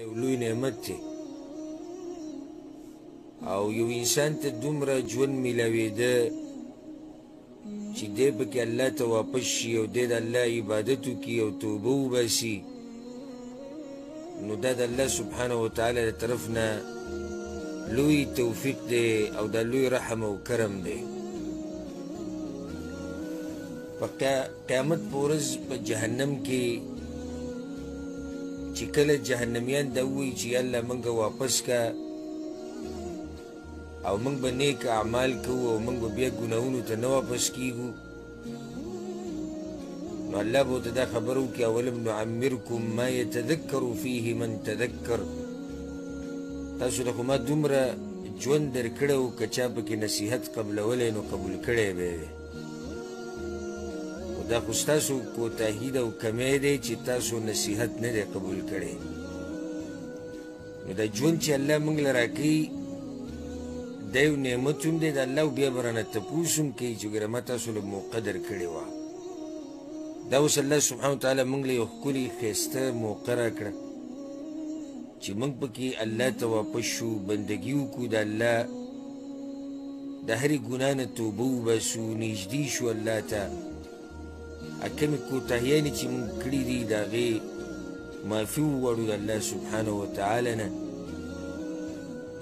یو لوی نعمت دی او یو انسان ته دومره ژوند میلاوېده چې دی پکې الله ته واپس شي او دی د الله عبادت وکړي او توبه وباسي، نو دا د الله سبحانه وتعالی له طرف نه لوی توفیق دی او دا لوی رحم او کرم دی. په قیامت په ورځ په جهنم کې چې کله جهنمیان دا ووایي چې یا الله موږ واپس که او موږ به نیک اعمال کوو او موږ به بیا ګناهونو ته نه واپس کیږو، نو الله به ورته دا خبره وکړي اولم نعمرکم ما یتذکر فیه من تذکر، تاسو له خو ما دومره ژوند درکړی و که چا پکې نصیحت قبلولی نو قبول کړی به یې وی، خو دا خو ستاسو کوتاهي ده او کمی دی چې تاسو نصیحت نه دی قبول کړی. نو دا ژوند چې الله موږ له راکوي دا یو نعمت هم دی د الله، او بیا به رانه تپوس هم کوي چې ګوره ما تاسو له موقع درکړې وه. دا اوس الله سبحانه وتعالی موږ له یو ښکلي ښایسته موقع راکړه چې موږ پکې الله ته واپس شو، بندګي وکړو د الله، د هرې ګناه نه توبه وباسو، نږدې شو الله ته، کومې کوتاهیانې چې موږ کړي دي د هغې معافي وغواړو د الله سبحانه وتعالی نه.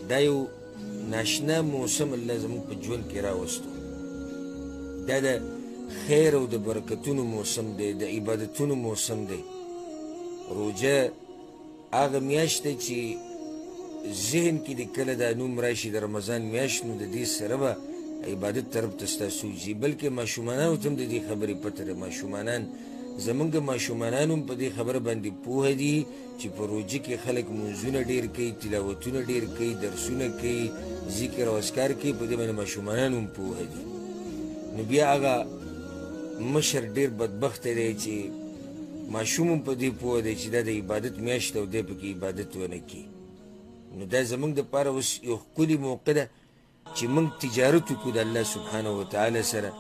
دا یو ناشنا موسم الله زموږ په ژوند کې راوستو، دا د خیر او د برکتونو موسم دی، د عبادتونو موسم دی. روژه هغه میاشت ده چې ذهن کې دې کله دا نوم راشي د رمضان میاشت، نو د دې سره به عبادت طرف ته ستا سوچ ځي. بلکې ماشومانانو ته هم د دې خبرې پته ده، ماشومانان زمونږ ماشومانان هم په دې خبره باندې پوه دي چې په روژه کې خلک لمونځونه ډېر کوي، تلاوتونه ډېر کوي، درسونه کوي، ذکر او اذکار کوي، په دې باندې ماشومانان هم پوه دي. نو بیا هغه مشر ډېر بدبخته دی چې ماشوم هم په دې پوه دی چې دا د عبادت میاشت ده او دی پکې عبادت ونه کړي. نو دا زمونږ دپاره اوس یو ښکلې موقع ده چې موږ تجارت وکړو د الله سبحانه وتعالی سره،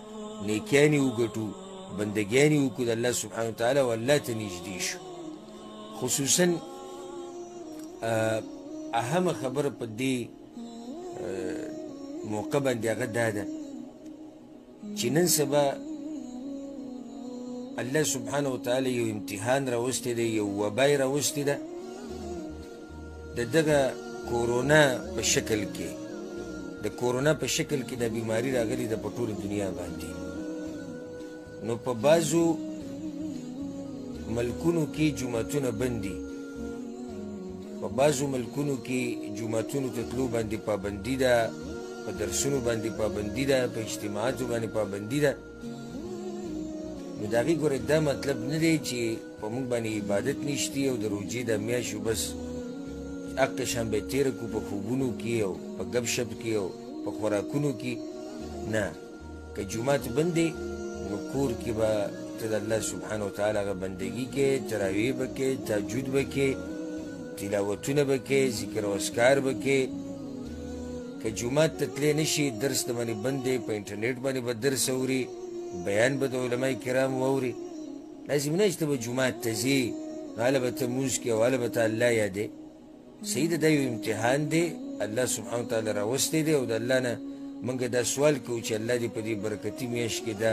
نیکیانې وګټو، بندګیانې وکړو د الله سبحانه وتعالی او الله ته نږدې شو. خصوصا اهمه خبره په دې موقع باندې هغه دا ده چې نن سبا الله سبحانه وتعالی یو امتحان راوستی دی، یو وبا یې راوستې ده د دغه کورونا په شکل کې. د کورونا په شکل کې دا بیماري راغلې ده په ټوله دنیا باندې. نو په بعضو ملکونو کې جوماتونه بند دي، په بعضو ملکونو کې جوماتونو ته تلو باندې پابندي ده، په درسونو باندې پابندي ده، په اجتماعاتو باندې پابندي ده. نو د هغې ګوره دا مطلب نه دی چې په موږ باندې عبادت نشتي او د روژې دا میاشت بس هقه شان به یې تېره کړو په خوبونو کې او په ګپ شپ کې او په خوراکونو کې. نه، که جومات بند دی نو کور کې به ته د الله سبحانه وتعالی هغه بندګي کوې، تراویح به کوې، تهجد به کوې، تلاوتونه به کوې، ذکر او اذکار به کوې. که جومات ته تللی نه شي، درس د باندې بند دی، په انټرنیټ باندې به درس اوري، بیان به د علماء کرام واوري. لازم نه چې ته به جومات ته ځې نو هله به ته لمونځ کوې او هله به ته الله یادې. صحیح ده، دا یو امتحان دی الله سبحانه وتعالی راوستی دی، او د الله نه موږ دا سوال کوو چې الله دې په دې برکتي میاشت کې دا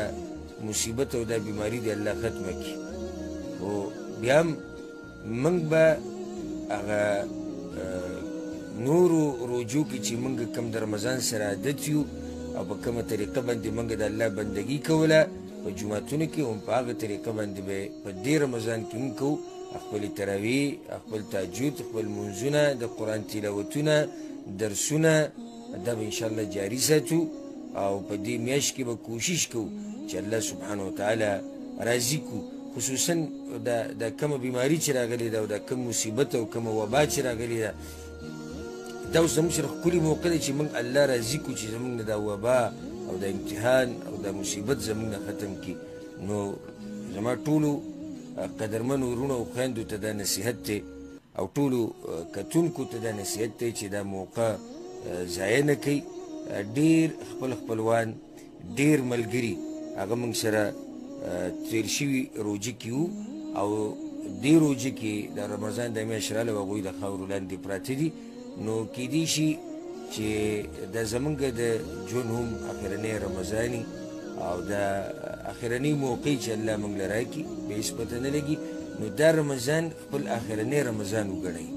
مصیبت او دا بیماري دې الله ختمه کړي. خو بیا هم موږ به هغه نورو روژو کې چې موږ کوم د رمضان سره عادت یو او په کومه طریقه باندې موږ د الله بندګي کوله په جوماتونو کې، هم په هغه طریقه باندې به په دې رمضان کې هم کوو. خپلې تراویح، خپل تهجد، خپل لمونځونه، د قرآن تلاوتونه، درسونه، دا به انشاءالله جاري ساتو. او په دې میاشت کې به کوشش کوو چې الله سبحانه وتعالی راضي کړو. خصوصا دا کومه بیماري چې راغلې ده او دا کوم مصیبت او کومه وبا چې راغلې ده، دا اوس زموږ سره ښکلې موقع ده چې موږ الله راضي کړو چې زموږ نه دا وبا او دا امتحان او دا مصیبت زموږ نه ختم کړي. نو زما ټولو قدرمنو وروڼو او خویندو ته دا نصیحت دی او ټولو کتونکو ته دا نصیحت دی چې دا موقع ضایع نه کوي. ډېر خپل خپلوان، ډېر ملګري هغه موږ سره تېر شوي روژه کې وو او دې روژه کې د رمضان د میاشت راله هغوی د خاورو لاندې پراته دي. نو کیدی شي چې دا زمونږ د ژوند هم اخرنی رمضاني او دا اخرنی موقع چې الله موږ له راکړي، بیا هېڅ پته نه لګي. نو دا رمضان خپل اخرنی رمضان وګڼئ،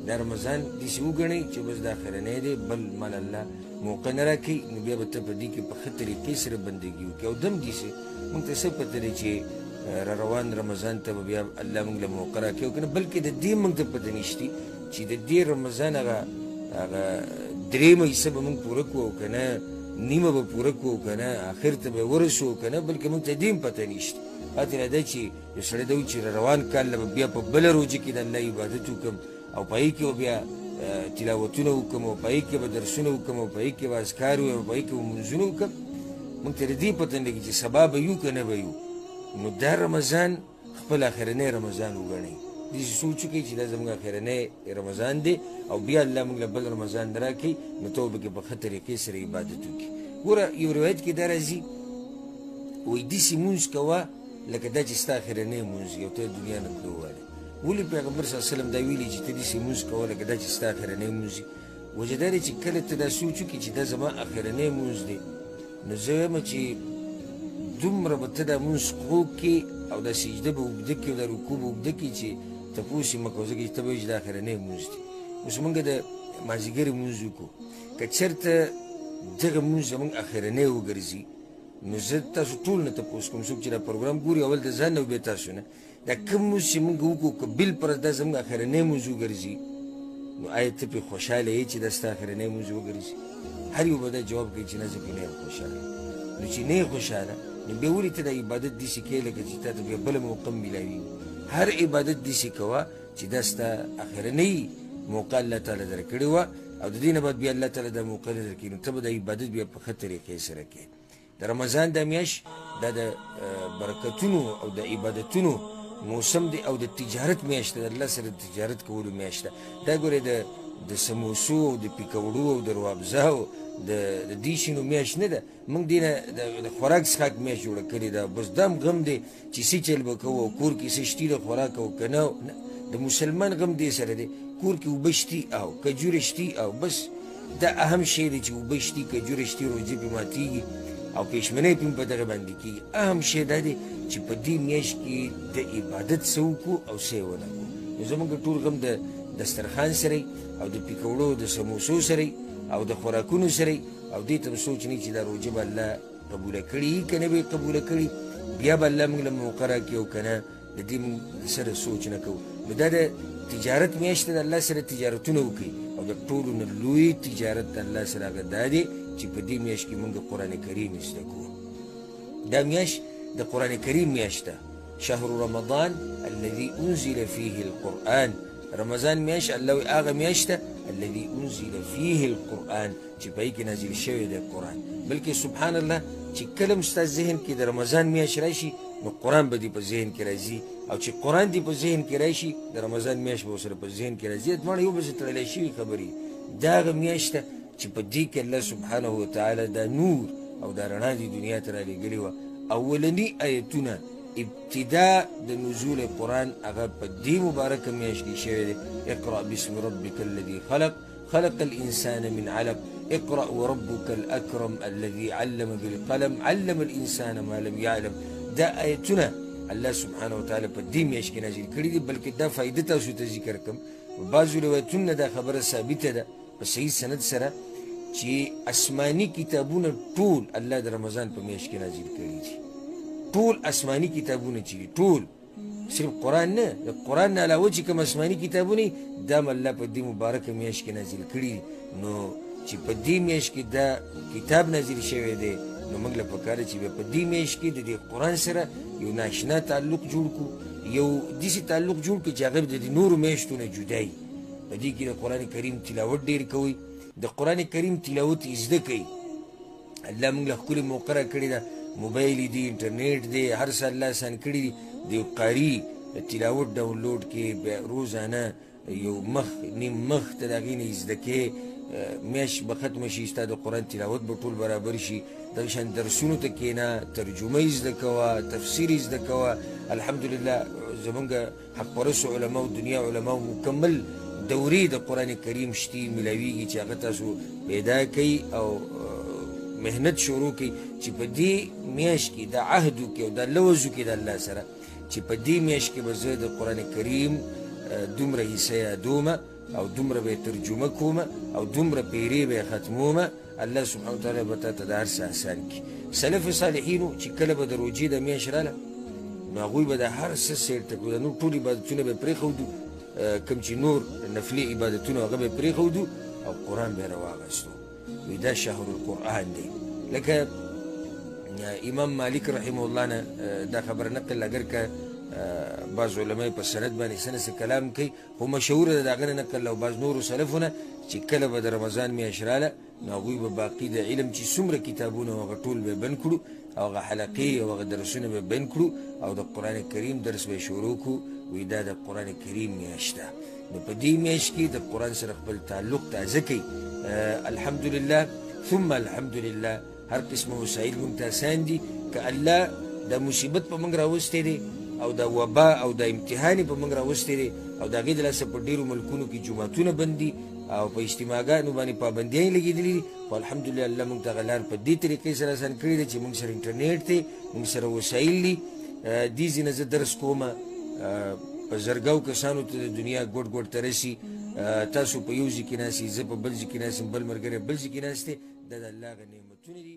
دا رمضان داسې وګڼئ چې بس دا اخرنی دی، بل مال الله موقع نه راکوي. نو بیا به ته په دې کې په ښه طریقې سره بندګي وکړې. او دم داسې موږ ته څه پته دی چې را روان رمضان ته به بیا الله موږ له موقع راکوي او که نه، بلکې د دې موږ ته پته نشتي چې د دې رمضان هغه درېیمه حصه به موږ پوره کړو او که نه، نیمه به پوره کړو او که نه، آخر ته به ورسو او که نه، بلکې موږ ته دې هم پته نشته. خاطر دا چې یو سړی دا وایي چې روان کال له به بیا په بله روژه کې د الله عبادت وکړم او په هغې کې به بیا تلاوتونه وکړم او په هغې کې به درسونه وکړم او په هغې کې به اذکار ووایم او په هغې کې به لمونځونه وکړم، موږ ته د دې پته نه لګي چې سبا به یو که نه به یو. نو دا رمضان خپل اخرنی رمضان وګڼئ، داسې سوچ وکړئ چې دا زموږ اخرنی رمضان دی او بیا الله موږ له بل رمضان نه راکوي، نو ته به پکې په ښه طریقې سره عبادت وکړي. ګوره یو روایت کې دا راځي، وایي داسې لمونځ کوه لکه دا چې ستا اخرنی لمونځ وي او ته دنیا نه تلو والې. ولې پیغمبر صلی الله علیه وسلم دا ویلي چې ته داسې لمونځ کوه لکه دا چې ستا اخرنی لمونځ وي؟ وجه دا دی چې کله ته دا سوچ وکړي چې دا زما اخرنی لمونځ دی، نو زه وایم چې دومره به ته دا لمونځ خوږ کړې او دا سجده به اوږده کړې او دا رکوع به اوږده کړې چې تپوس یې مه کوه، ځکه چې ته به وایې چې دا اخرنی لمونځ دی. اوس موږ د مازدیګر لمونځ وکړو، که چېرته دغه لمونځ زموږ اخرنی وګرځي، نو زه تاسو ټول نه تپوس کوم، څوک چې دا پروګرام ګوري اول د ځان نه او بیا تاسو نه، دا کوم لمونځ چې موږ وکړو که بالفرض دا زموږ اخرنی لمونځ وګرځي، نو آیا ته پرې خوشحاله یې چې دا ستا اخرنی لمونځ وګرځي؟ هر یو به دا جواب کوي چې نه، زه پرې نه یم خوشحاله. نو چې نه یې خوشحاله، نو بیا ولې ته دا عبادت داسې کوې لکه چې تا ته بیا بله موقع هم میلاویږي؟ هر عبادت داسې کوه چې دا ستا اخرنۍ موقع الله تعالی درکړې وه او د دې نه بعد بیا الله تعالی دا موقع نه درکوي، نو ته به دا عبادت بیا په ښه طریقې سره کوې. د رمضان دا میاشت دا د برکتونو او د عبادتونو موسم دی او د تجارت میاشت ده، د الله سره د تجارت کولو میاشت ده. دا ګورې د سموسو او د پیکوړو او د روابزه او د دې شینو میاشت نه ده. موږ دې نه د خوراک څښاک میاشت جوړه کړې ده. بس دا هم غم دی چې څه چل به کوو او کور کې څه شتي د خوراک او که نه. د مسلمان غم دې سره دی، کور کې اوبه شتي او کجورې شتي او بس دا اهم شی دی چې اوبه شتي، کجورې شتي، روژه پرې ماتېږي او پېشمنۍ پرې هم په دغه باندې کېږي. اهم شی دا دی چې په دې میاشت کې د عبادت څه وکړو او څه یې ونه کړو. نو زموږ ټول غم د دسترخوان سره او د پیکوړو د سموسو سره او د خوراکونو سره او دې ته هم سوچ نه چې دا روژه به الله قبوله کړي که نه به یې قبوله کړي، بیا به الله موږ له موقع راکړي او که نه، د دې موږ سره سوچ نه کوو. نو دا د تجارت میاشت ده، الله سره تجارتونه وکړي او د ټولو نه لوی تجارت د الله سره هغه دا دی چې په دې میاشت کې موږ قرآن کریم زده کړو. دا میاشت د قرآن کریم میاشت ده، شهر رمضان الذي انزل فيه القرآن. رمضان میاشت الله وایي هغه میاشت ده الذي انزل فيه القرآن چې په هغې کې نازل شوی دی قرآن. بلکې سبحان الله چې کله هم ستا ذهن کې د رمضان میاشت راشي نو قرآن به دې په ذهن کې راځي، او چې قرآن دې په ذهن کې راشي د رمضان میاشت به ورسره په ذهن کې راځي. دواړه یو بل سره تړلی شوي خبرې. دا هغه میاشت ده چې په دې کې الله سبحانه وتعالی دا نور او دا رڼا دې دنیا ته رالیږلې وه. اولني آیتونه ابتدا د نزول قرآن هغه په دې مبارکه میاشت کې شوی دی. اقرأ باسم ربک الذي خلق، خلق الإنسان من علق، اقرأ وربك الأكرم الذي علم بالقلم، علم الإنسان ما لم يعلم. دا آیتونه الله سبحانه وتعالی په دې میاشت کې نازل کړي دي. بلکې دا فایده تاسو ته ذکر کړم، بعضو روایتونو دا خبره ثابته ده په صحیح سند سره چې آسماني کتابونه ټول الله د رمضان په میاشت کې نازل کړي دي. ټول آسماني کتابونه چې دي، ټول، صرف قرآن نه، د قرآن نه علاوه چې کوم آسماني کتابونه دي دا هم الله په دې مبارکه میاشت کې نازل کړي دي. نو چې په دې میاشت کې دا کتاب نازل شوی دی، نو موږ له پکار چې بیا په دې میاشت کې د دې قرآن سره یو ناشنا تعلق جوړ کړو، یو داسې تعلق جوړ کړو چې هغه د دې نورو میاشتو نه جدا وي. په دې کې د قرآن کریم تلاوت ډېر کوئ، د قرآن کریم تلاوت یې زده کوئ. الله موږ له ښکلې موقع راکړې ده، موبایل دی، انټرنیټ دی، هر څه الله اسان کړي دي. د یو قاري تلاوت ډاونلوډ کې بیا روزانه یو مخ نیم مخ ته د هغې نه زده کې، میاشت به ختمه شي، ستا د قرآن تلاوت به ټول برابر شي. دغه شان درسونو ته کښېنه، ترجمه یې زده کوه، تفسیر یې زده کوه. الحمدلله زمونږ حق پرستو علماو، دنیا علماو مکمل دورې د قرآن کریم شتي ملاویږي چې هغه تاسو پیدا کوئ او محنت شروع کړئ چې په دې میاشت کې دا عهد وکړي او دا لوظ وکړي د الله سره چې په دې میاشت کې به زه د قرآن کریم دومره حصه یادومه او دومره به یې ترجمه کومه او دومره پیرې به یې ختمومه. الله سبحانه وتعالی به تا ته د هر څه اسان کړي. سلف صالحینو چې کله به د روژې د میاشت راله نو هغوی به د هر څه سیر ته کړو، د نور ټول عبادتونه به یې پرېښودو، کوم چې نور نفلي عبادتونه هغه به یې پرېښودو او قرآن به یې راواغستو. وایي دا شهر القرآن دی. لکه امام مالک رحمه الله نه دا خبره نقل، اګر که بعض علما یې په سند باندې څه نه څه کلام کوي، خو مشهوره ده د هغه نه نقل او بعض نورو سلفو نه چې کله به د رمضان میاشت راله نو هغوی به باقي د علم چې څومره کتابونه وو هغه ټول به یې بند کړو او هغه حلقې او هغه درسونه به یې بند کړو او د قرآن کریم درس به یې شروع کړو. وایي دا د قرآن کریم میاشت ده. نو په دې میاشت کې د قرآن سره خپل تعلق تازه کوي. الحمدلله ثم الحمدلله هر قسم وسایل موږ ته اسان دي. که الله دا مصیبت په موږ راوستی دی او دا وبا او دا امتحان یې په موږ راوستی دی او د هغې د لاسه په ډېرو ملکونو کې جوماتونه بند دي او په اجتماعګانو باندې پابندیانې لګېدلې دي، خو الحمدلله الله موږ ته هغه لار په دې طریقې سره اسان کړې ده چې موږ سره انټرنیټ دی، موږ سره وسایل دي. دې ځای نه زه درس کوم په زرګاو کسانو ته د دنیا ګوټ ګوټ ته رسي. تاسو په یو ځای کې ناست یئ، زه په بل ځای کې ناست یم، بل ملګری بل ځای کې ناست دی. دا د الله هغه نعمتونه دي.